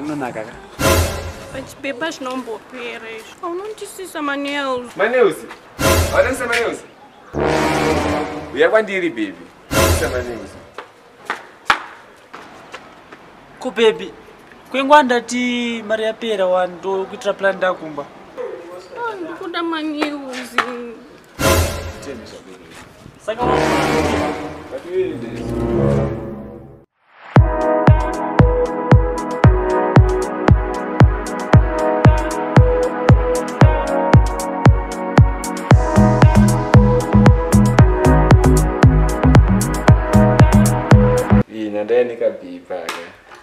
Kunonaka ka. Pachipepa zvinombopera izvi. Unondisisa manails. Manails? Wanondisisa manails? Uya kwandiri baby. Ndisisa manails. Ko baby, kwengwa ndati mari yapera wani ndokuitira plan ndakumba. Oh, ndikuda manails. Saka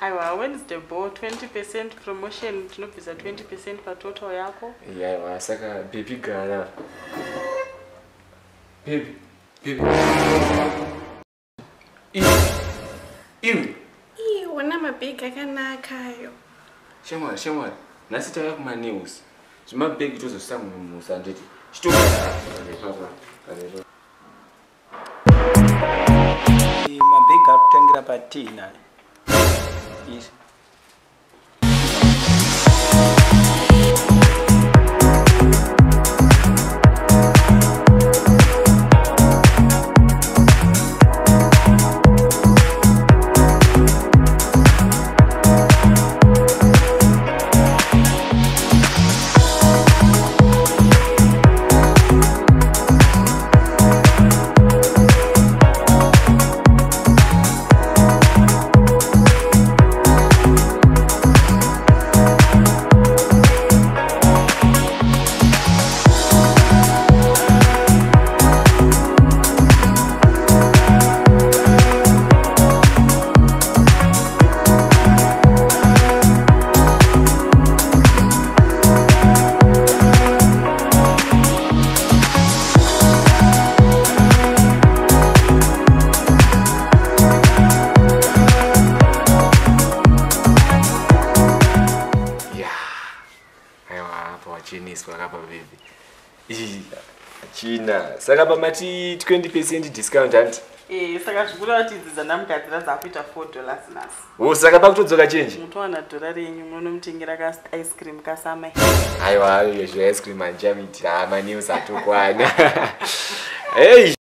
Aiwa, Wednesday bo 20% promotion, tinobvisa 20% patotal yako. Aiwa, saka baby gara. Baby, baby. Iwe. Ii, wona mabhegi akanaka ayo. Shamwari, shamwari. Nhasi tauya kuma news. Zvimabhegi tozosisa musa nditi. Chitogara. Mabhegi ari kutangira pa 10 ayo. Izvi. China. Saka pamati 20% discount hanti? Saka zvikuru vatidzidza ndamugadzira dzakuita $4 nhasi. Oh, saka pakutodzoka change. Mutowana dhora renyu munonomutengera ka ice cream kasamai. Aiwa, izvo ice cream handichamuitira, manews atokwana. Hey,